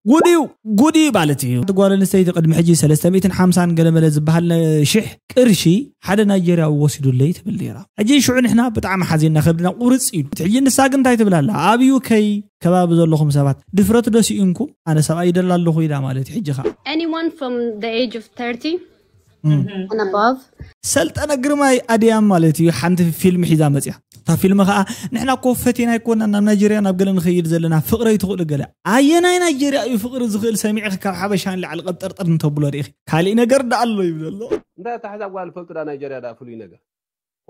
ጉድ እዩ፣ ጉድ እዩ ማለት እዩ። እቲ ጓል ኣንስተይቲ ቅድሚ ሕጂ ሰለስተ ሚእትን ሓምሳን ገለመለ ዝበሃል ነ- ሽሕ ቅርሺ ሓደ ናይጀርያዊ ወሲዱለይ ትብል ነይራ። ሕጂ ሽዑ ንሕና ብጣዕሚ ሓዚና፣ ከብድና ቁርፅ ኢሉ። እቲ ሕጂ ንሳ ግን እንታይ ትብል ኣላ? ኣብ ዩ ከይ ከባቢ ዘለኹም ሰባት ድፍረት ዶ ስኢንኩም? ኣነ ሰብኣይ ይደሊ ኣለኹ ኢላ ማለት እዩ። ሕጂ ኸዓ Anyone from the age of thirty and above. ሰልጠነ ግርማይ ኣድያም ማለት እዩ። ሓንቲ ፊልም ሒዛ መፅያ። እታ ፊልም ከዓ ንሕና እኮ ፈቲና ኣይኮና ናብ ናይጀርያ ናብ ገለ ንኸይድ ዘለና፣ ፍቕረይ ትኽእሉ ገለ። ኣየናይ ናይጀርያ እዩ ፍቕሪ ዝኽእል? ሰሚዕኺ ካብ ሓበሻ ንላዕሊ ቀብጠርጠር እንተብሎ ርኢኺ? ካሊእ ነገር ዳ ኣሎ ይብል ኣሎ። እንታይ ኣተሓዛ ጓል ፈልጡ ዳ ናይጀርያ ዳ ፍሉይ ነገር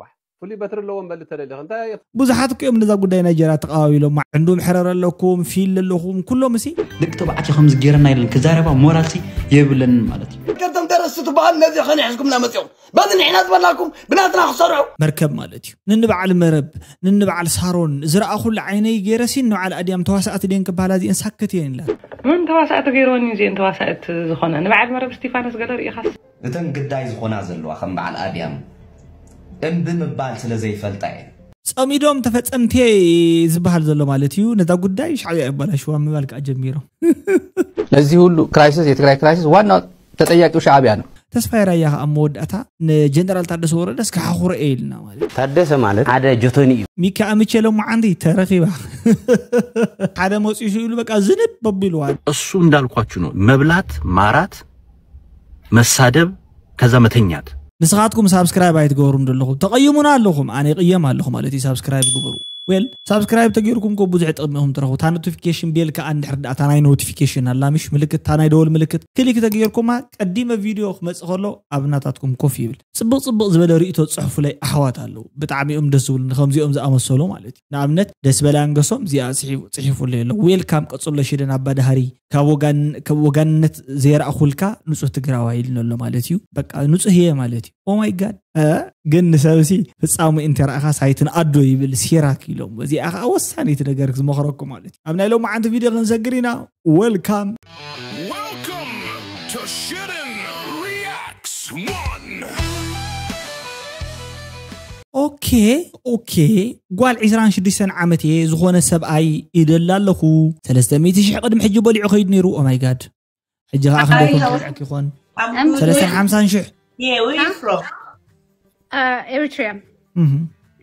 ዋሕ ፍሉይ በትሪ ኣለዎም በል ተደሊኽ እንታይ ብዙሓት እኮ እዮም ነዛ ጉዳይ ናይጀርያ ተቐባቢሎም። ዕንዱም ሕረር ኣለኩም፣ ፊል ኣለኹም፣ ኩሎም እሲ ደቂ ተባዕትዮ ከምዚ ገይረና ኢለን ክዛረባ ሞራልሲ የብለንን ማለት እዩ። ከብቶም ደረስቲ ትበሃል ነዚ ኸነ ሕዝኩምና መፂኦም በዚ ንሕና ዝበላኩም ብናትና ክሰርሑ መርከብ ማለት እዩ። ንንበዓል መረብ፣ ንንበዓል ሳሮን ዝረኣኹሉ ዓይነይ ገይረሲ ንበዓል ኣድያም ተዋሳእቲ ድየን ክበሃላ እዚአን ሳክት እየን ኢላ። መን ተዋሳእቲ ገይርወን እዩ እዚአን ተዋሳእቲ ዝኾነ ንበዓል መረብ እስቲፋኖስ ገለ ርኢኻስ? እተን ግዳይ ዝኾና ዘለዋ ከም በዓል ኣድያም እምቢ ምባል ስለ ዘይፈልጣ እየን። ጸሚዶም ተፈጸምቴ ዝበሃል ዘሎ ማለት እዩ። ነዛ ጉዳይ ሻዕብያ የባላሽዋ ምባል ከዓ ጀሚሮም። ለዚህ ሁሉ ክራይሲስ የትግራይ ክራይሲስ ዋና ተጠያቂው ሻዕቢያ ነው። ተስፋዬ ራያ ከዓ ኣብ መወዳእታ ንጀነራል ታደሰ ወረደ እስከ ሓኹረ እየ ኢልና ማለት እዩ። ታደሰ ማለት ሓደ ጆቶኒ እዩ። ሚካ ኣምቼ ሎማዓንቲ ተረኺባ ሓደ መፂሱ ኢሉ በቃ ዝንብ ኣቢልዋ። እሱ እንዳልኳችሁ ነው መብላት ማራት መሳደብ ከዛ መተኛት። ንስኻትኩም ሳብስክራይብ ኣይትገብሩን ዘለኹም ተቐይሙና ኣለኹም። ኣነ ይቕየም ኣለኹ ማለት እዩ። ሳብስክራይብ ግበሩ። ዌል ሳብስክራይብ ተገይርኩም ኮ ብዙሕ ጥቕሚ ኢኹም ትረኽቡ። እታ ኖቲፊኬሽን ቤል ከኣ እንድሕር ደኣ እታ ናይ ኖቲፊኬሽን ኣላ ምሽ ምልክት እታ ናይ ደወል ምልክት ክሊክ ተገይርኩማ ቀዲመ ቪድዮ ክመጽእ ከሎ ኣብ ናታትኩም ኮፍ ይብል። ጽብቕ ጽብቕ ዝበለ ርእይቶ ጽሑፉለይ ኣሕዋት ኣለዉ። ብጣዕሚ እዮም ደስ ዝብሉኒ ከምዚኦም ዝኣመሰሉ ማለት እዩ። ንኣብነት ደስ በለ ኣንገሶም እዚኣ ጽሒፉ ጽሒፉለይ ኣሎ። ዌልካም ቀጽሎ ሽደን ኣባዳሃሪ ካብ ወጋን ካብ ወጋንነት ዘይረኣኹልካ ንጹህ ትግራዋይ ኢልኒ ኣሎ ማለት እዩ። በቃ ንጹህ እየ ማለት እዩ። Oh my God ግን ንሰብሲ ፍጻሙ እንተረኣኻ ሳይትን ኣዶ ይብል ሲራክ ኢሎም። እዚኣ ከዓ ወሳኒት ነገር ዝመኽረኩም ማለት እዩ። ኣብ ናይ ሎማዓንቲ ቪድዮ ክንሰግር ኢና። Welcome Welcome to Shootin' Reacts one. ኦኬ ኦኬ ጓል ዕስራን ሽዱሽተን ዓመት እየ ዝኾነ ሰብኣይ ይደሊ ኣለኹ። ሰለስተ ሚእቲ ሽሕ ቅድሚ ሕጂ በሊዑ ከይዱ ነይሩ። Oh my God ሕጂ ከዓ ክንደይ ኮን ይኾን? ሰለስተን ሓምሳን ሽሕ Yeah, where you from? Uh, Eritrea.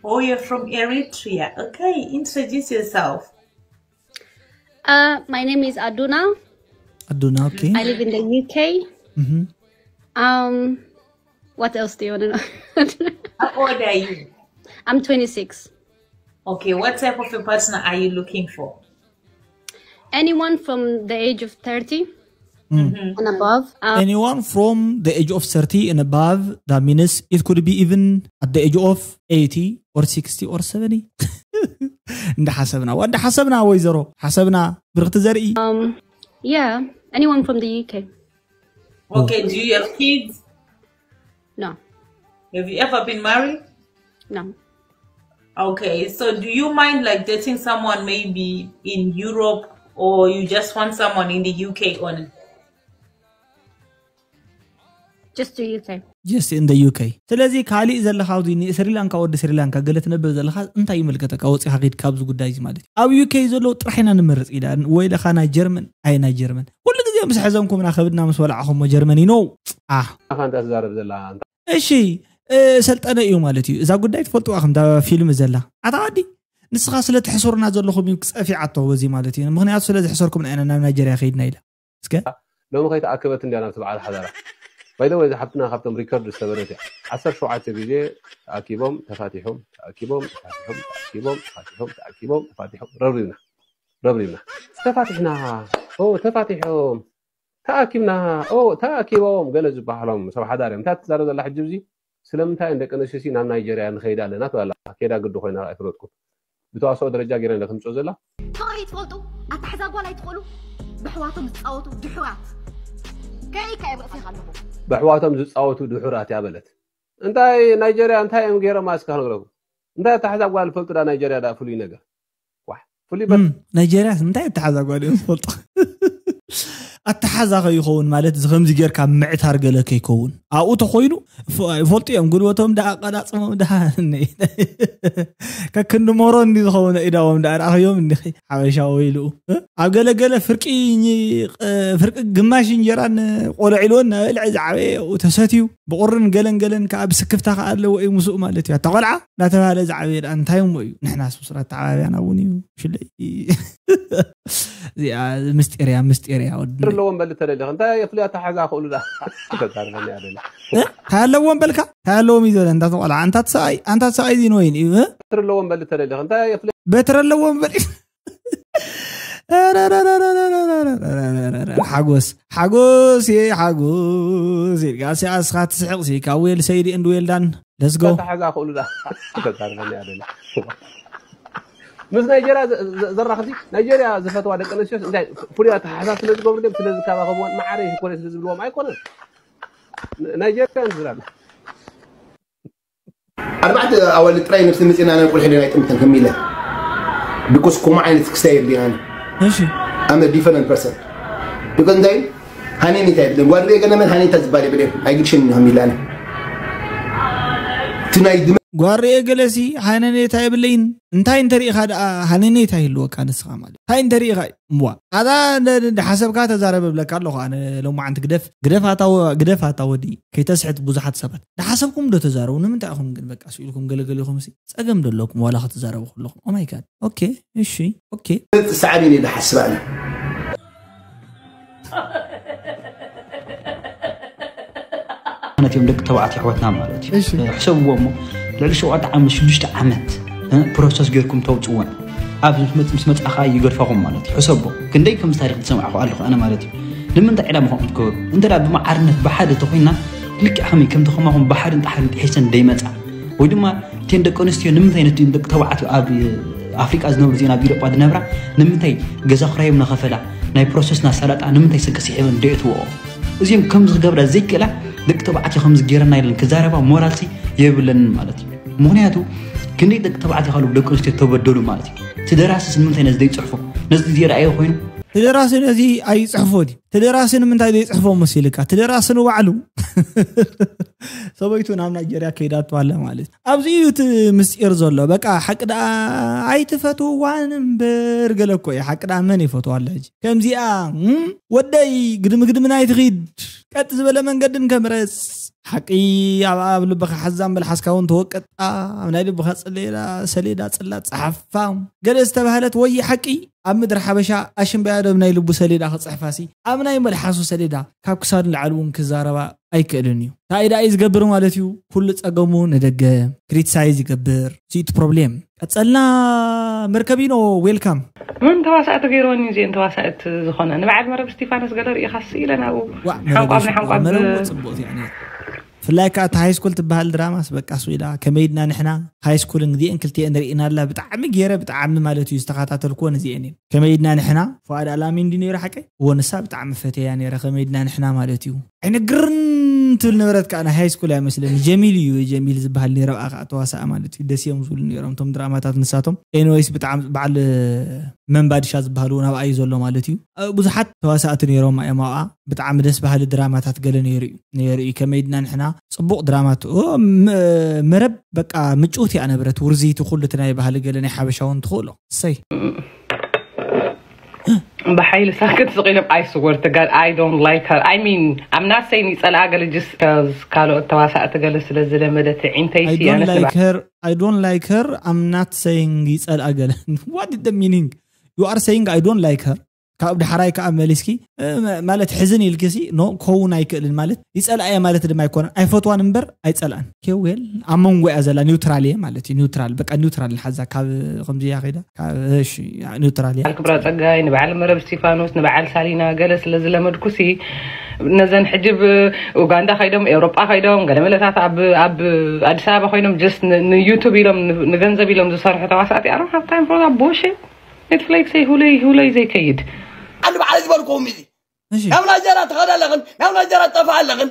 Oh, you're from Eritrea. Okay, introduce yourself. Uh, my name is Aduna. Aduna, okay. I live in the U K. Um, what else do you want to know? How old are you? I'm twenty-six. Okay, what type of a partner are you looking for? Anyone from the age of thirty and above. Um, Anyone from the age of thirty and above, that means it could be even at the age of eighty or sixty or seventy. እንዳሓሰብና ዋ እንዳሓሰብና ወይዘሮ ሓሰብና ብርክቲ ዘርኢ um, yeah, anyone from the U K. Okay, do you have kids? No, Have you ever been married? No. Okay, so do you mind like dating someone maybe in Europe, or you just want someone in the U K only? Just the U K. Just in the U K ስለዚ ካሊእ ዘለኻ ኣብዚ ንስሪላንካ ወዲ ስሪላንካ ገለ ትነብር ዘለኻ እንታይ ይምልከተካ? ወፂኻ ኪድ ካብዚ ጉዳይ እዚ ማለት እዩ። ኣብ ዩ ኬ ዘለዉ ጥራሕ ኢና ንመርፅ ኢላ ወይ ለኻ ናይ ጀርመን ኣይ ናይ ጀርመን ኩሉ ግዜ ምስ ሕዘንኩምና ከብድና ምስ በላዕኹሞ ጀርመን ይኖ ኣህ ኣኻ እንታይ ትዛረብ ዘላ እሺ ሰልጠነ እዩ ማለት እዩ። እዛ ጉዳይ ትፈልጥዋ ከምታ ፊልም ዘላ ኣታ ዓዲ ንስኻ ስለ ትሕስሩና ዘለኹም እዩ ክፀፊዓቶ በዚ ማለት እዩ። ምክንያቱ ስለ ዝሕሰርኩም ኢና ናብ ናይጀርያ ከይድና ኢላ እስከ ሎሚ ከይተኣከበት እንድያ ናብቲ በዓል ሓዳራ ባይደ ወይ ዝሓብትና ካብቶም ሪከርድ ዝተበለት እያ ዓሰርተ ሸውዓተ ግዜ ተኣኪቦም ተፋቲሖም ተኣኪቦም ተፋቲሖም ተኣኪቦም ተፋቲሖም ተኣኪቦም ተፋቲሖም ረብሪብና ረብሪብና ተፋቲሕና ተፋቲሖም ተኣኪብና ተኣኪቦም ገለ ዝበሃሎም ሰብ ሓዳር እዮም እንታይ ትዛረብ ዘላ ሕጂ እዚ ስለምንታይ ደቂ ኣንስትዮ ናብ ናይጀርያ ንኸይድ ኣለና ትብል ኣላ ከይዳ ግዲ ኮይና ኣይፈለጥኩ ብተዋስኦ ደረጃ ገይረ እንደ ትምፅኦ ዘላ ፍቕሪ ትፈልጡ ኣታሕዛ ጓል ኣይትኽእሉ ብሕዋቶም ዝፃወቱ ድሑራት ከይካ እዮም ርእሲኻ ኣለኹ ብሕዋቶም ዝፃወቱ ድሑራት እያ በለት እንታይ ናይጀርያ እንታይ እዮም ገይሮም እስካ ክነግረኩም እንታይ ኣታሕዛ ጓል ፈልጡ ዳ ናይጀርያ ዳ ፍሉይ ነገር ዋሕ ፍሉይ ናይጀርያ እንታይ ኣታሕዛ ጓል እዮም ዝፈልጡ ኣታ ሓዛ ከይኸውን ማለት እዚ ከምዚ ጌርካ ምዕታር ገለ ከይከውን ኣብኡ ተኮይኑ ይፈልጡ እዮም። ጉልበቶም ደኣ ቀዳፅሞም ደኣ ከክንዲ ሞሮ እንዲ ዝኸውን ኢዳዎም ደኣ ርኣኽዮም እንዲ ሓበሻ ወይልኡ ኣብ ገለገለ ፍርቂ ፍርቂ ግማሽ እንጀራን ቆሎ ዒልወን እናበልዐ ዝዓበየ ተሰትዩ ብቁርን ገለን ገለን ከዓ ብስክፍታ ከዓ ኣለዎ እዩ ምስኡ ማለት እዩ። ኣታ ቆልዓ እናተባሃለ ዝዓበየ ደኣ እንታይ እሞ እዩ? ንሕናስ ብስራት ተዓባብያና እውን እዩ ሽለይ እዚኣ ምስጢር እያ፣ ምስጢር እያ። ወዲ በትሪ ኣለዎም በል ተደሊኽ እንታይ የፍልያ ተሓዛ ክእሉ ዳ ተዛርበኒ ኣለና እንታይ ኣለዎም በልካ እንታይ ኣለዎም እዩ ዝበለ እንታ ተቆልዓ ኣንታ ትሰቃይ ኣንታ ትሰቃይ ዚን ወይን እዩ እ? በትሪ ኣለዎም በል ተደሊኽ እንታይ የፍልያ በትሪ ኣለዎም በል ሓጎስ ሓጎስ የ ሓጎስ ኢልካ ሲ ኣስኻ ትስሕቕ ሲ ካብ ዌል ሰይዲ እንድ ዌል ዳን ለስጎ ተሓዛ ክእሉ ዳ ተዛርበኒ ኣለና ምስ ናይጀርያ ዘራኽሲ ናይጀርያ ዝፈትዋ ደቂ ኣንስትዮ እንታይ ፍሉይ ኣተሓሕዛ ስለ ዝገብሩ ድም ስለ ዝከባኸብዎን ማዕረ ይኮነ ስለ ዝብልዎም ኣይኮነን ናይጀርያ ንዝራብ ኣርባዕተ ኣዋልድ ጥራይ ነብሲ መፂና ናይ ቁልሒ ናይ ጥምትን ከም ኢለ because ኮማ ዓይነት ክስታይ የብልናን እሺ I'm a different person because እንታይ ሃኔኔታ የብለን ጓደይ ገለመን ሃኔታ ዝበሃል የብለን ኣይግድሽን ከም ኢላነ እቲ ናይ ድመ ጓርየ ገለሲ ሃነኔታ የብለይን እንታይ እንተሪኢኻ ደኣ ሃነኔታ ይህልወካ ንስኻ ማለት እንታይ እንተሪኢኻ እዋ ኣዛ ደ- ደ- ሓሰብካ ተዛረበ ብለካ ኣለኹ ኣነ ሎማዓንቲ ግደፍ ግደፍ ኣታ ወ- ግደፍ ኣታ ወዲ ከይተስሕት ብዙሓት ሰባት ንሓሰብኩም ዶ ተዛረቡ ንምንታይ ኢኹም ግን በቃ ስኢልኩም ገለገሊኹም ሲ ጸገም ዶ ኣለኩም ዋላ ክትዛረቡ ከለኹም ኦማይ ጋድ ኦኬ እሺ ኦኬ ሰዓብ ኢለ ዝሓስብ ኣነ ማለት እዮም ደቂ ተባዕትዮ ኣሕዋትና ማለት እዩ እሺ። ሕሰብዎ እሞ ልዕሊ ሸውዓተ ዓመት ሽዱሽተ ዓመት እ፣ ፕሮሰስ ጌርኩም ተውፅወን ኣብ ምስ መፅ- ምስ መፅኣ ከዓ ይገድፋኹም ማለት እዩ ሕሰቦ ክንደይ ከምዚ ታሪክ ዝሰማዕኹ ኣለኹ ኣነ ማለት እዩ ንምንታይ ዕላማ ከምኡ ትገብሩ እንተ ደኣ ብመዓርነት ብሓደ ተኮይና ልክዕ ከመይ ከምቲ ከማኹም ብሓደን ጣሓርን ጥሒሰን ደይመፃ ወይ ድማ እተን ደቂ ኣንስትዮ ንምንታይ ነቲ ደቂ ተባዕትዮ ኣብ ኣፍሪቃ ዝነብሩ እዚአን ኣብ ኢሮጳ ዝነብራ ንምንታይ ገዛ ክራዮም ናኸፈላ ናይ ፕሮሰስ ናሳላጣ ንምንታይ ሰገ ስሒበን ደየትወኦ እዚኦም ከምዚ ክገብራ ዘይክእላ ደቂ ተባዕትዮ ከምዚ ገይረና ኢለን ክዛረባ ሞራልሲ የብለንን ማለት እዩ ምክንያቱ ክንደይ ደቂ ተባዕትዮ ካልኡ ደቂ ኣንስትዮ ተበደሉ ማለት እዩ እቲ ደራስስ ንምንታይ ነዚ ዘይፅሕፎ ነዚ ዘይረኣዮ ኮይኑ እቲ ደራሲ ነዚ ኣይፅሕፎ ድዩ እቲ ደራሲ ንምንታይ ዘይፅሕፎ መሲልካ እቲ ደራሲ ንባዕሉ ሰበይቱ ናብ ናይጀርያ ከይዳቶ ኣለ ማለት ኣብዚ እዩ እቲ ምስጢር ዘሎ በቃ ሓቂ ደኣ ኣይትፈትዋን እምበር ገለ እኮ እዩ ሓቂ ደኣ መን ይፈትዋ ኣለ ሕጂ ከምዚኣ እም፣ ወደይ ግድምግድም ናይ ትኺድ ቀጥ ዝበለ መንገድን ከምረፅ ሓቂ ኣብ ኣብ ልብኻ ሓዛን መልሓስካ እውን ተወቀጣ ኣብ ናይ ልብኻ ፅሌዳ ሰሌዳ ፅላት ፀሓፋ ገለ ዝተባህለት ወይ ሓቂ ኣብ ምድሪ ሓበሻ ኣሽምባያ ደብ ናይ ልቡ ሰሌዳ ክፅሕፋሲ ኣብ ናይ መልሓሱ ሰሌዳ ካብ ክሳዱ ንላዕሊ እውን ክዛረባ ኣይክእልን እዩ እንታይ ደኣ እዩ ዝገብር ማለት እዩ ኩሉ ፀገሙ ንደገ ክሪቲሳይዝ ይገብር ሲቲ ፕሮብሌም ቀፀልና መርከቢኖ ዌልካም ምን ተዋሳእቲ ገይርወን እዩ እዚአን ተዋሳእት ዝኾነ ንበዓል መረብ እስቲፋኖስ ገለ ርኢኻስ ኢለ ናብኡ ዋዕ ሓንቋብ መረብ ንሓንቋብ መረብ ጽቡቅ ዚኣኒ ብፍላይ ከዓ እቲ ሃይስኩል ትበሃል ድራማስ በቃ ስኢላ ከመይድና ንሕና ሃይስኩልን እዚአን ክልቲአን ርኢና ኣላ ብጣዕሚ ገይረ ብጣዕሚ ማለት እዩ ዝተኸታተልክወን እዚአን እየን ከመይድና ንሕና ፍኣድ ኣላሚ እንዲ ነይሩ ሓቀይ እዎ ንሳ ብጣዕሚ ፈተያ ነይረ ከመይድና ንሕና ማለት እዩ ኣይነግርን ትብል ነበረት ከዓ ናይ ሃይስኩል ኣይመስለኒ ጀሚል እዩ ጀሚል ዝበሃል ነይረ ብኣ ከዓ ተዋሳእ ማለት እዩ ደስ እዮም ዝብሉ ነይሮም እቶም ድራማታት ንሳቶም ኤንወይስ ብጣዕሚ በዓል መንባድሻ ዝበሃል እውን ኣብኣ እዩ ዘሎ ማለት እዩ ብዙሓት ተዋሳእቲ ነይሮም እዮም ኣብኣ ብጣዕሚ ደስ በሃሊ ድራማታት ገለ ነይሩ እዩ ነይሩ እዩ ከመይ ድና ንሕና ፅቡቕ ድራማ መረብ በቃ ምጭውቲ እያ ነበረት ውርዝይቲ ኩሉ እቲ ናይ ባህሊ ገለ ናይ ሓበሻ እውን ትኽእሎ እሰይ ብሓይሊ ሳክት ስቕ ኢሎም I swear to God I don't like her I mean I'm not saying ይጸልኣ ገለ just cause ካልኦት ተዋሳእቲ ገለ ስለ ዝለመደት ዒንተይ I ሲ don't ኣነስ like her I don't like her I'm not saying ይጸልኣ ገለ what is the meaning you are saying I don't like her ካብ ዳሕራይ ከዓ መሊስኪ እ፣ መ- ማለት ሕዝን ኢልኪ ሲ ኖ ክኸውን ኣይክእልን ማለት ይጸልኣየ ማለት ድማ ኣይኮነን ኣይፈትዋን እምበር ኣይጸልኣን ኬዌል ኣብ መንጎ እያ ዘላ ኒውትራል እየ ማለት እዩ ኒውትራል በቃ ኒውትራል ንሓዛ ካብ ከምዚ እያ ከይዳ ካብ እሺ ኒውትራል እያ በዓል ክብራ ጸጋይ ንበዓል መረብ እስቲፋኖስ ንበዓል ሳሊና ገለ ስለ ዝለመድኩ ሲ ነዘን ሕጂ ብ ኡጋንዳ ከይዶም ኤውሮጳ ከይዶም ገለ መለታት ኣብ ኣብ ኣዲስ ኣበባ ኮይኖም just ንዩቱብ ኢሎም ን- ንገንዘብ ኢሎም ዝሰርሑ ተዋሳእቲ ኣሮም ሃብታይም ፎዛ ቦሽ ኔትፍሊክስ ሁለይ ሁለይ ዘይከይድ ዓሊ በዓል ዝበልኩም እዚ እሺ ናብ ናይጀርያ ትኸዳ ኣለኽን ናብ ናይጀርያ ትጠፍኣ ኣለኽን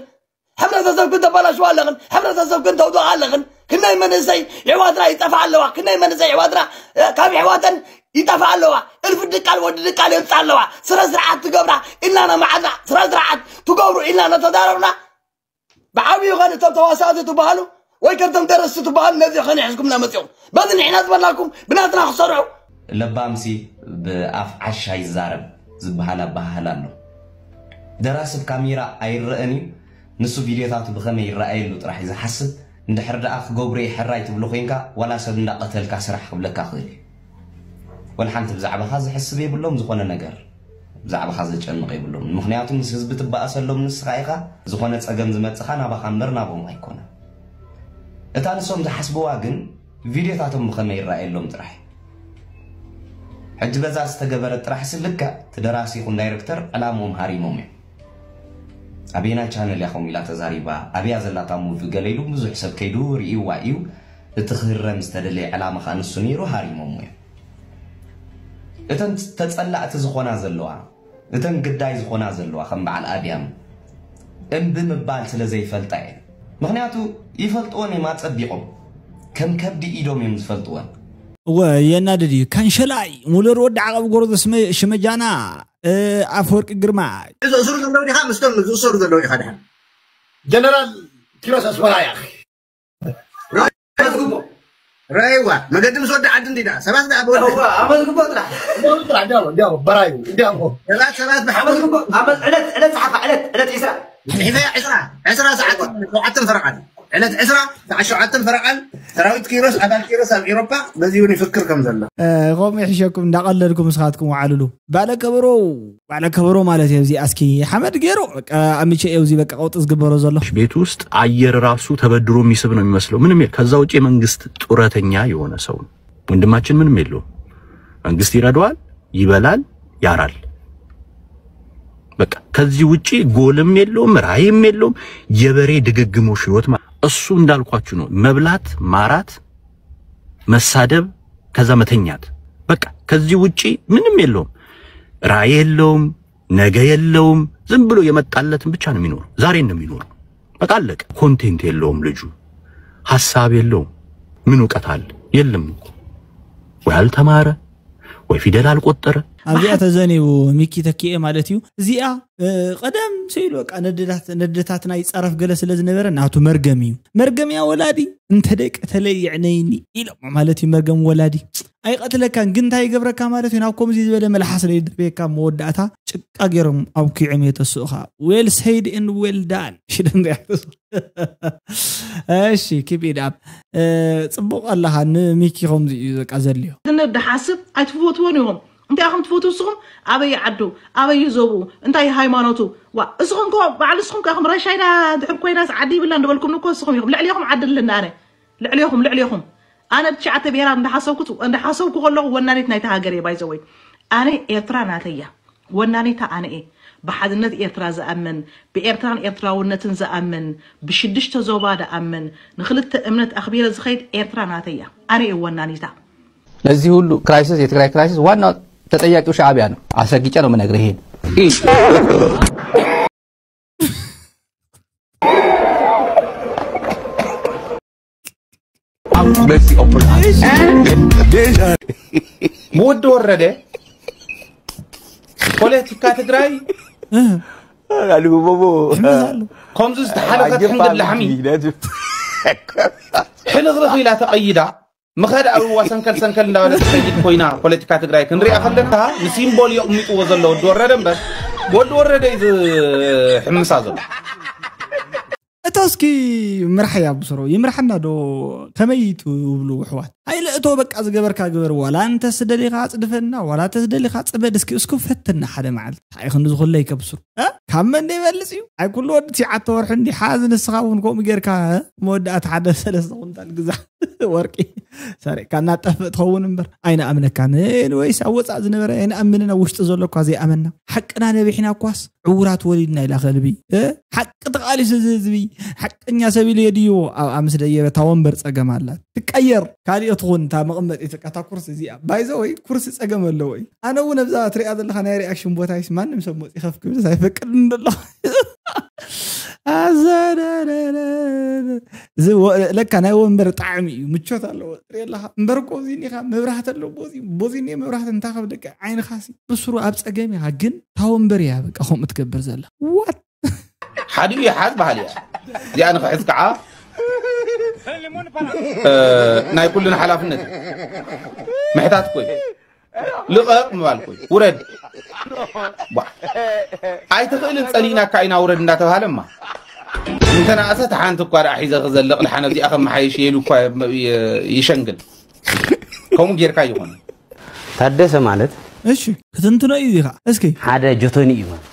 ሕብረተሰብክን ተበላሽዋ ኣለኽን ሕብረተሰብክን ተውድቓ ኣለኽን ክንደይ መንእሰይ የሕዋትና ይጠፍኣ ኣለዋ ክንደይ መንእሰይ የሕዋትና እ፣ ካብ የሕዋተን ይጠፋ ኣለዋ። እልፊ ድቃል ወዲ ድቃል የምፃ ኣለዋ። ስረ ስርዓት ትገብራ ኢልና ነማዓዛ፣ ስረ ስርዓት ትገብሩ ኢልና ነተዛረብና፣ ብዓብዩ ኸን እቶም ተዋሳእቲ ትበሃሉ ወይ ከምቶም ደረስቲ ትበሃሉ ነዚ ኸን ይሕዝኩም እናመፅኹም በዚ ንሕና ዝበልናኩም ብናትና ክሰርሑ። ለባምሲ ብኣፍ ዓሻ ይዛረብ ዝበሃል ኣበሃህላ ኣሎ። ደራሲ ብካሜራ ኣይረአን እዩ። ንሱ ቪድዮታቱ ብኸመይ ይረኣየሉ ጥራሕ እዩ ዝሓስብ። እንድሕር ደኣ ክገብሮ እዩ ሕራይ ትብሎ ኮይንካ ዋላ ሰብ እንዳቐተልካ ስራሕ ክብለካ ክእል እዩ። ወላ ሓንቲ ብዛዕባኻ ዝሕስብ የብሎም ዝኾነ ነገር። ብዛዕባኻ ዘጨንቕ የብሎም። ምኽንያቱ ምስ ህዝቢ ትበኣሰሎም ንስኻ ኢኻ። ዝኾነ ጸገም ዝመጽኻ ናባኻ እምበር ናቦም ኣይኮነን። እታ ንሶም ዝሓስብዋ ግን ቪድዮታቶም ብኸመይ ይረኣየሎም ጥራሕ። ሕጂ በዛ ዝተገበረት ጥራሕ ስልክዕ እቲ ደራሲ ይኹን ዳይረክተር ዕላምኦም ሃሪሞም እዮም። ኣበየናይ ቻነል እያ ከምኡ ኢላ ተዛሪባ፣ ኣበያ ዘላታ ሙቪ ገለ ኢሉ ብዙሕ ሰብ ከይዱ ርእይዋ እዩ። እቲ ክህረም ዝተደለየ ዕላማ ኸኣ ንሱ ነይሩ፣ ሃሪሞሞ እዮም። እተን ተጸላእቲ ዝኾና ዘለዋ፣ እተን ግዳይ ዝኾና ዘለዋ ከም በዓል ኣድያም እምቢ ምባል ስለ ዘይፈልጣ እየን። ምኽንያቱ ይፈልጥወን እዮም ኣጸቢቖም፣ ከም ከብዲ ኢዶም እዮም ዝፈልጥወን። እወ የናድድ እዩ። ካንሸላይ ሙለር ወዲ ዓቐብ ጎረዞ ስመ- ሽመጃና እ፣ ኣፈወርቂ ግርማ እዞ እሱር ዘለዉ ዲኻ ምስቶም ዝእሰሩ ዘለዉ ኢኻ ድሓን ጀነራል ኪሮስ ኣስመራ እያ መዝግቦ ረይዋ መገዲ ምስ ወዲ ዓዲ እንዲዳ ሰባት ደኣ ብወዲ ኣመዝግቦ ጥራሕ እንዲያው ጥራሕ እንዲያው እንዲያው በራዩ እንዲያው ሰባት ሰባት ብሓመድ ኣመዝግቦ ኣመዝ ዕለት ዕለት ሰዓት ዕለት ዕለት ዒስራ ሕልፊ ዕስራ ዕስራ ሰዓት ሸውዓተን ፈረቓን ዕለት ዕስራ ሰዓት ሸውዓተን ፈረቓን ሰራዊት ኪሮስ ኣባል ኪሮስ ኣብ ኤሮፓ በዚ እውን ይፍክር ከም ዘሎ እ፣ ከምኡ ይሕሸኩም እንዳቐለድኩም ንስኻትኩም ወዓልሉ ባለ ከበሮ ባለ ከበሮ ማለት እዩ እዚኣ እስኪ ሓመድ ገይሩ በቃ ኣምቼ እዩ እዚ በቃ ቀውጢ ዝግበሮ ዘሎ ቤት ውስጥ አየር ራሱ ተበድሮ የሚስብ ነው የሚመስለው። ምንም የለ። ከዛ ውጭ የመንግስት ጡረተኛ የሆነ ሰው ነው። ወንድማችን ምንም የለውም። መንግስት ይረዳዋል፣ ይበላል፣ ያራል። በቃ ከዚህ ውጪ ጎልም የለውም፣ ራይም የለውም። የበሬ ድግግሞሽ ህይወት ማ- እሱ እንዳልኳችሁ ነው። መብላት፣ ማራት፣ መሳደብ፣ ከዛ መተኛት። በቃ ከዚህ ውጪ ምንም የለውም። ራይ የለውም፣ ነገ የለውም። ዝም ብሎ የመጣለትን ብቻ ነው የሚኖረው። ዛሬን ነው የሚኖረው። በቃ አለቀ። ኮንቴንት የለውም ልጁ፣ ሀሳብ የለውም። ምን እውቀት አለ? የለም እኮ። ወይ አልተማረ ወይ ፊደል አልቆጠረ። ኣብዚኣ ተዘኒቡ ሚኪ ተኪኤ ማለት እዩ። እዚኣ እ፣ ቀደም ሲሉ በቃ ነደታት ነደታትና ይጻረፍ ገለ ስለ ዝነበረ ናቱ መርገም እዩ። መርገም እያ ወላዲ እንተ ደቂ ተለይ ይዕነይኒ ኢሎም ማለት እዩ። መርገም ወላዲ ኣይቀትለካን ግን እንታይ ይገብረካ ማለት እዩ። ናብ ከምዚ ዝበለ መልሓስ ለይድርበየካ መወዳእታ ጭቃ ገይሮም ኣብኪዖም የተስኡኻ። Well said and well done ሽደንጎ ያተስኡ እሺ keep it up። ጽቡቕ ኣለኻ። ንሚኪ ከምዚ እዩ በቃ ዘድልዮ። ዝነብ ድሓስብ ኣይትፈትዎን ኢኹም። እንታይ ኢኹም ትፈትዉ ንስኹም? ኣበይ ዓዱ? ኣበይ እዩ ዞብኡ? እንታይ እዩ ሃይማኖቱ? ዋ እስኹም ከ ባዕሉ እስኹም ከ ኢኹም ረሻይና ድሕር ኮይናስ ዓዲ ይብላን ዝበልኩምኒ እኮ እስኹም ኢኹም። ልዕሌኹም ዓዲ ኣለኒ ኣነ። ልዕሌኹም ልዕሌኹም ኣነ ብትሽዓተ ብሄራት እንዳሓሰብኩ እንዳሓሰብኩ ከለኹ ወናኒት ናይታ ሃገር እየ ባይዘወይ ኣነ ኤርትራ ናተይ እያ። ወናኒታ ኣነ እየ። ብሓድነት ኤርትራ ዝኣምን፣ ብኤርትራን ኤርትራውነትን ዝኣምን፣ ብሽዱሽተ ዞባ ዝኣምን፣ ንኽልተ እምነት ኣኽቢረ ዝኸይድ ኤርትራ ናተይ እያ። ኣነ እየ ወናኒታ። ለዚህ ሁሉ ክራይሲስ የትግራይ ክራይሲስ ዋና ተጠያቂው ሻዕቢያ ነው። አስረግጬ ነው የምነግርህ ይሄን። ወዲ ወረደ ፖለቲካ ትግራይ ከምዚ ዝተሓለኸት ሕንግድ ላሕሚ ሕልኽልኽ ኢላ ተቐይዳ ምኸድ ኣብዋ ሰንከል ሰንከል እንዳበለት ትኸይድ ኮይና ፖለቲካ ትግራይ ክንሪኣ ከለና ንሲምቦል የቕሚጥዎ ዘሎ ወዲ ወረደ እምበር ወዲ ወረደ እዩ ዝሕምሳ ዘሎ። እቶ እስኪ ምራሕ እያ ብስሮ ይምርሓና ዶ ከመይ ትብሉ ኣሕዋት? ኣይለ እቶ በቃ ዝገበርካ ግበር፣ ዋላ እንተ ስደሊኻ ኣጽድፈና፣ ዋላ እንተ ስደሊኻ ጽበድ እስኪ እስኩ ፈትና ሓደ መዓልቲ። እንታይ ክንዲ ዝኹለይ ከብስሩ እ? ካብ መን ይበልጽ እዩ? ኣይ ኩሉ ወዲ ትሽዓተ ወርሒ እንዲ ሓዝ ንስኻ እውን ከምኡ ጌርካ እ? መወዳእታ ሓደ ሰለስተ ኩንታል ግዛ ወርቂ ሰሪቕካ እናጠፍእ ትኸውን እምበር ኣይንኣምነካን። ኤኒወይስ ኣብ ወጻእ ዝነበረ ኣይንኣምንን፣ ኣብ ውሽጢ ዘሎ እኳ ዘይኣመና። ሓቅና ነቢሕና እኳስ ዕውራት ወሊድና ኢላ ከልቢ እ? ሓቂ ተቓሊሱ እዚ ህዝቢ ሓቀኛ ሰብ ኢሉ የድይዎ። ኣብኣ ምስ ደየበ እታ ወንበር ጸገም ኣላት። ትቀየር። ካሊኦ ትኹን እታ መቐመጢት በቃ እታ ኩርሲ እዚኣ። ባይዘወይ ኩርሲ ጸገም ኣለዎ እዩ። ኣነ እውን ኣብዛ ትሪኣ ዘለኻ ናይ ሪኣክሽን ቦታ ይስ ማንም ሰብ መፂ ከፍ ክብል ኣይፈቅድን ዘሎ። ኣዘደደደ እዚ ወ- ለካ ናይ ወንበር ጣዕሚ እዩ፣ ምቾት ኣለዎ። ትርኢ ኣለኻ እምበር እኮ፣ እዚ እኒኻ መብራህቲ ኣለዎ። እዚ ቦዚ እኒአ መብራህቲ እንታ ከብለካ ዓይንኻሲ ብስሩ ኣብ ጸገም ኢኻ። ግን እታ ወንበር እያ በቃ ከምኡ ትገብር ዘላ። ዋት? ሓዲኡ ይሓዝ ባህል እያ። እዚኣ ንኽሕዝ ከዓ ናይ ኩልና ሓላፍነት እዩ። ምሕታት እኮ እዩ። ልቐቕ ምባል እኮ እዩ። ውረድ። ኣይትኽእልን፣ ጸሊእናካ ኢና፣ ውረድ እንዳተባሃለማ እንተነኣሰ፣ ሓንቲ እኳ ደኣ ሒዘ ክዘልቕ፣ ደሓን ኣብዚኣ ከመሓይሽ ኢሉ እኳ ይሸንግል። ከምኡ ጌርካ ይኾነ። ታደሰ ማለት እሺ ክትንትኖ እዩ ዚኻ እስኪ ሓደ ጆቶኒ እዩ ማለት እዩ።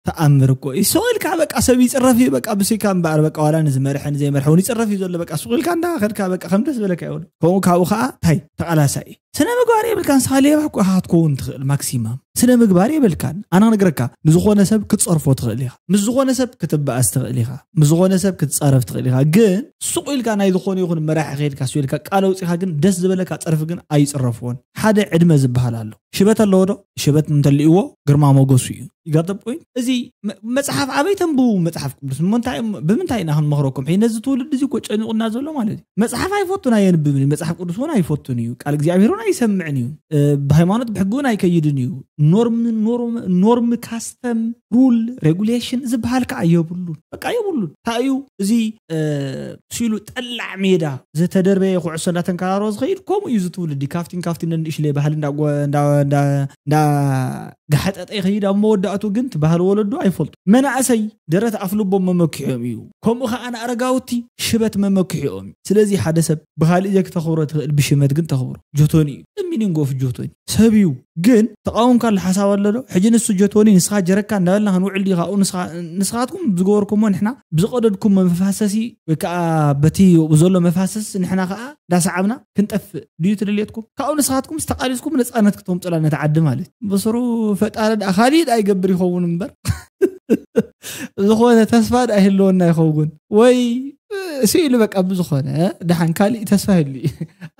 ተኣምር እኮ እዩ። ስቕ ኢልካ በቃ ሰብ ይፅረፍ እዩ በቃ ብስይካ እምበኣር በቃ ዋላ ንዝመርሐ ንዘይመርሐ እውን ይፅረፍ እዩ ዘሎ በቃ ስቕ ኢልካ እንዳ ከድካ በቃ ከም ደስ በለካ ይሆን ከምኡ ካብኡ ከዓ ታይ ተቓላሳይ ስነ ምግባር የብልካን ንስኻ ሌባ እኮ ኢኻ ክትከውን ትኽእል ማክሲማም ስነ ምግባር የብልካን ኣነ ክነግረካ ንዝኾነ ሰብ ክትፀርፎ ትኽእል ኢኻ ምስ ዝኾነ ሰብ ክትበኣስ ትኽእል ኢኻ ምስ ዝኾነ ሰብ ክትፃረፍ ትኽእል ኢኻ ግን ስቕ ኢልካ ናይ ዝኾነ ይኹን መራሒ ከይድካ ስቕ ኢልካ ቃል ኣውፂኻ ግን ደስ ዝበለካ ፀርፊ ግን ኣይፅረፍዎን ሓደ ዕድመ ዝበሃል ኣሎ ሽበት ኣለዎ ዶ ሽበት እንተልእዎ ግርማ ሞገሱ እዩ ይጋጠብ ኮይኑ እዚ መ- መፅሓፍ ኣበይ ተንብቡ መፅሓፍ ቅዱስ ምንታይ- ብምንታይ ኢና ክንመኽረኩም ሕጂ ነዚ ትውልድ እዚ እኮ ጨኒቑና ዘሎ ማለት እዩ መፅሓፍ ኣይፈቱን ኣየንብብን እዩ መፅሓፍ ቅዱስ እውን ኣይፈቱን እዩ ቃል እግዚኣብሔር እውን ኣይሰምዕን እዩ እ፣ ብሃይማኖት ብሕጊ እውን ኣይከይድን እዩ ኖርም ኖርም ኖርም ካስተም ሩል ሬጉሌሽን ዝበሃል ከዓ የብሉን በቃ የብሉን እንታይ እዩ እዚ እ፣ ሲሉ ጠላዕ ሜዳ ዝተደርበየ ኩዕሶ እንዳተንከራሮ ዝኸይድ ከምኡ እዩ እዚ ትውልዲ ካብቲን ካብቲ ነንእሽለይ ባህሊ እንዳ ጎ- እንዳ- እንዳ- እንዳ ጋሓጠጠ ይኸይድ ኣብ መወዳእቱ ግን እቲ ባህሊ ወለዱ ኣይፈልጡ መናእሰይ ደረት ኣፍልቦም መመክሒኦም እዩ ከምኡ ከዓ ንኣረጋውቲ ሽበት መመክሒኦም እዩ ስለዚ ሓደ ሰብ ብካሊእ ዘይ ክተኽብሮ ትኽእል ብሽመት ግን ተኽብሮ ጆቶኒ እዩ ሚኒንግ ኦፍ ጆቶኒ ሰብ እዩ ግን ተቃወምካ ኣሎ ሓሳብ ኣሎ ዶ ሕጂ ንሱ ጆቶኒ ንስኻ ጀረካ እንዳበልና ክንውዕል ድዩ ካብኡ ንስኻ- ንስኻትኩም ዝገበርኩሞ ንሕና ብዝቀደድኩም መፋሰሲ ወይ ከዓ በቲ ዘሎ መፋሰስ ንሕና ከዓ እንዳሰዓብና ክንጠፍእ ድዩ ትደልየትኩም ካብኡ ንስኻትኩም ዝተቃሊስኩም ነፃነት ክተምፅላ ነቲ ዓዲ ማለት እዩ። ብስሩ ፈጣሪ ደኣ ካሊእ ደኣ ይገብር ይኸውን እምበር ዝኾነ ተስፋ ደኣ ይህልወና ይኸውን ወይ ስኢሉ በቃ ብዝኾነ ደሓን ካሊእ ተስፋ ይህሉ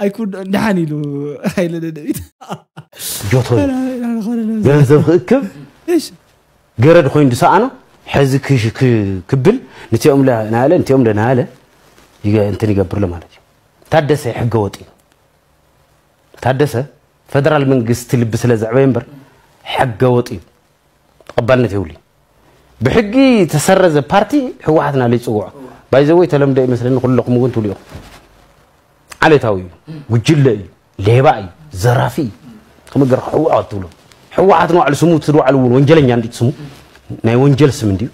ኣይኩን ደሓን ኢሉ ሃይለ ደደቢት ጆቶኒ ገንዘብ ክእክብ ገረድ ኮይኑ ዝሰኣኖ ሕዚ ክሽ- ክ- ክብል ንቲኦም ለ- ናለ ንቲኦም ለ ናለ ይገ- እንትን ይገብርሎ ማለት እዩ ታደሰ ሕገ ወጥ እዩ ታደሰ ፈደራል መንግስቲ ልቢ ስለ ዘዕበየ እምበር ሕገ ወጥ እዩ ተቐባልነት የብሉ ብሕጊ ተሰረዘ ፓርቲ ህወሓት ናለ ይፅውዖ ባይዘወይ ተለምደ ይመስለኒ ኩለኹም እውን ትብሉ ኢኹም ዓሌታዊ እዩ ጉጅለ እዩ ሌባ እዩ ዘራፊ እዩ ከመይ ገርካ ህወሓት ትብሎ ህወሓት ንባዕሉ ስሙ ትድዋዕሉ እውን ወንጀለኛ እንዲ ስሙ ናይ ወንጀል ስም እንድዩ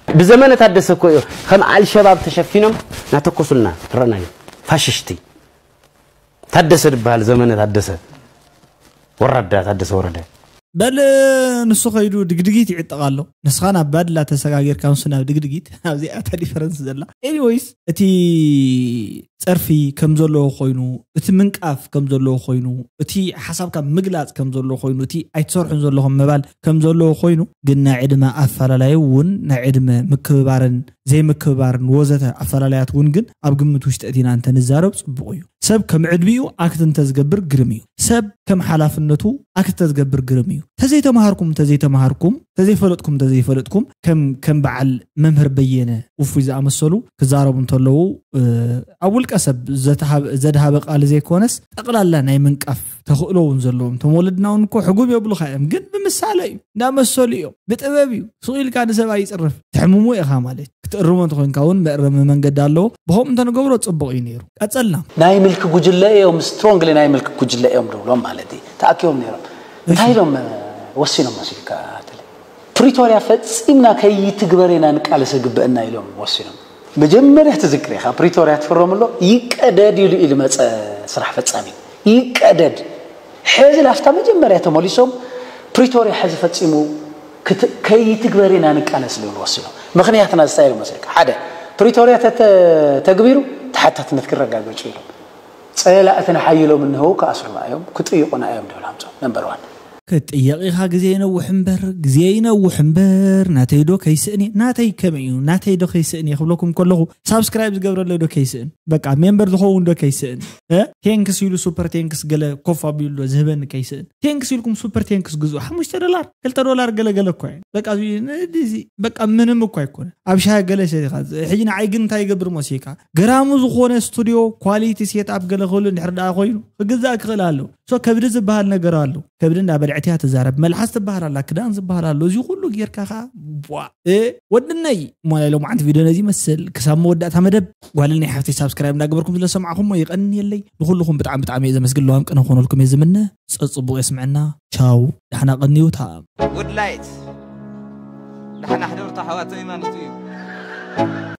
ብዘመነ ታደሰ እኮ እዩ ከም ኣልሸባብ ተሸፊኖም ናተኮሱልና ረእናዮ ፋሽሽቲ ታደሰ ዝበሃል ዘመነ ታደሰ ወራዳ ታደሰ ወረደ በል ንሱ ከይዱ ድግድጊት ይዕጠቕ ኣሎ ንስኻ ናብ ባድላ ተሰጋጊርካ ንሱ ናብ ድግድጊት ኣብዚኣ እታ ዲፈረንስ ዘላ ኤኒወይስ እቲ ፀርፊ ከም ዘለዎ ኮይኑ እቲ ምንቃፍ ከም ዘለዎ ኮይኑ እቲ ሓሳብካ ምግላፅ ከም ዘለዎ ኮይኑ እቲ ኣይትሰርሑን ዘለኹም ምባል ከም ዘለዎ ኮይኑ ግን ናይ ዕድመ ኣፈላለዩ እውን ናይ ዕድመ ምክብባርን ዘይምክብባርን ወዘተ ኣፈላለያት እውን ግን ኣብ ግምት ውሽጢ እቲና እንተንዛረብ ፅቡቕ እዩ ሰብ ከም ዕድሚኡ ኣክት እንተዝገብር ግርም እዩ ሰብ ከም ሓላፍነቱ ኣክት ተዝገብር ግርም እዩ ተዘይተምሃርኩም ተዘይተምሃርኩም ተዘይፈለጥኩም ተዘይፈለጥኩም ከም ከም በዓል መምህር በየነ ውፉይ ዝኣመሰሉ ክዛረቡ እንተለዉ ኣብ ውልቀ ሰብ ዘድሃበ ቃል ዘይኮነስ ጠቕላላ ናይ ምንቃፍ ተኽእሎ እውን ዘለዎም እቶም ወለድና እውን እኮ ሕጉም የብሉኻ እዮም ግን ብምሳለ እዩ እንዳመሰሉ እዮም ብጥበብ እዩ ስቕ ኢልካ ንሰብ ኣይፅርፍ ትሕምሙ ኢኻ ማለት ክትእርሞ እንተኮንካ እውን መእረሚ መንገዲ ኣለዎ ብኸምኡ እንተንገብሮ ፅቡቕ እዩ ነይሩ ቀፀልና ናይ ምልኪ ጉጅለ እዮም ስትሮንግሊ ናይ ምልኪ ጉጅለ እዮም ድብሎም ማለት እዩ ተኣኪቦም ነይሮም እንታይ ኢሎም ወሲኖም መሲልካ ተለ ፕሪቶርያ ፈፂምና ከይትግበር ኢና ንቃለስ ግበአና ኢሎም ወሲኖም መጀመርያ ትዝክር ኢኻ ፕሪቶርያ ትፍረም ኣሎ ይቀደድ ኢሉ ኢሉ መፀ ስራሕ ፈፃሚ ይቀደድ ሕዚ ላፍታ መጀመርያ ተመሊሶም ፕሪቶርያ ሕዚ ፈፂሙ ከይትግበር ኢና ንቃለስ ዝብል ወሲኖም ምኽንያትና ዝታይ ኢሉ መሲልካ ሓደ ፕሪቶርያ ተተግቢሩ ተሓታትነት ክረጋገፁ ኢሎም ፀላእትና ሓይሎም እንህው ክኣስሩና እዮም ክጥይቁና እዮም ድብል ኣምፆም ነምበር ዋን ክትጥየቕ ኢኻ። ግዜ ይነውሕ እምበር ግዜ ይነውሕ እምበር ናተይ ዶ ከይስእን እየ? ናተይ ከመይ እዩ? ናተይ ዶ ከይስእን እየ ክብለኩም ከለኹ ሳብስክራይብ ዝገብረለ ዶ ከይስእን? በቃ ሜምበር ዝኸውን ዶ ከይስእን? ቴንክስ ኢሉ ሱፐር ቴንክስ ገለ ኮፍ ኣቢሉ ዶ ዝህበኒ ከይስእን? ቴንክስ ኢልኩም ሱፐር ቴንክስ ግዙ። ሓሙሽተ ዶላር ክልተ ዶላር ገለገለ እኳ እዩ። በቃ እዚ በቃ ምንም እኳ ኣይኮነ። ኣብ ሻሂ ገለ ሰሪኻ ሕጂ ንዓይ ግን እንታይ ይገብር መሲካ? ገራሙ ዝኾነ ስቱዲዮ ኳሊቲ ሴት ኣፕ ገለ ክህሉ እንድሕር ደኣ ኮይኑ ክግዛእ ክኽእል ኣለዎ። ሶ ከብዲ ዝበሃል ነገር ኣሎ። ከብዲ እንዳ በልዕት እያ ትዛረብ። መልሓስ ትበሃል ኣላ፣ ክዳን ዝበሃል ኣሎ። እዚ ኩሉ ጌርካ ኸዓ ቧ። እ፣ ወድነይ፣ ሞላ ኢሎም ዓንቲ ቪድዮ ነዚ ይመስል። ክሳብ መወዳእታ መደብ ጓል ናይ ሓፍተይ ሳብስክራይብ እንዳገበርኩም ስለሰማዕኹሞ ይቐንየለይ። ንኹልኹም ብጣዕሚ ብጣዕሚ እየ ዘመስግን። ለዋም ቅነ ክኾነልኩም እየ ዝምነ። ጸጽቡቕ የስምዐና። ቻው፣ ዳሕና ቀንዩ። ታም። ውድላይት ዳሕና ሕደርቱ ኣሕዋተይ ማለቱ እዩ።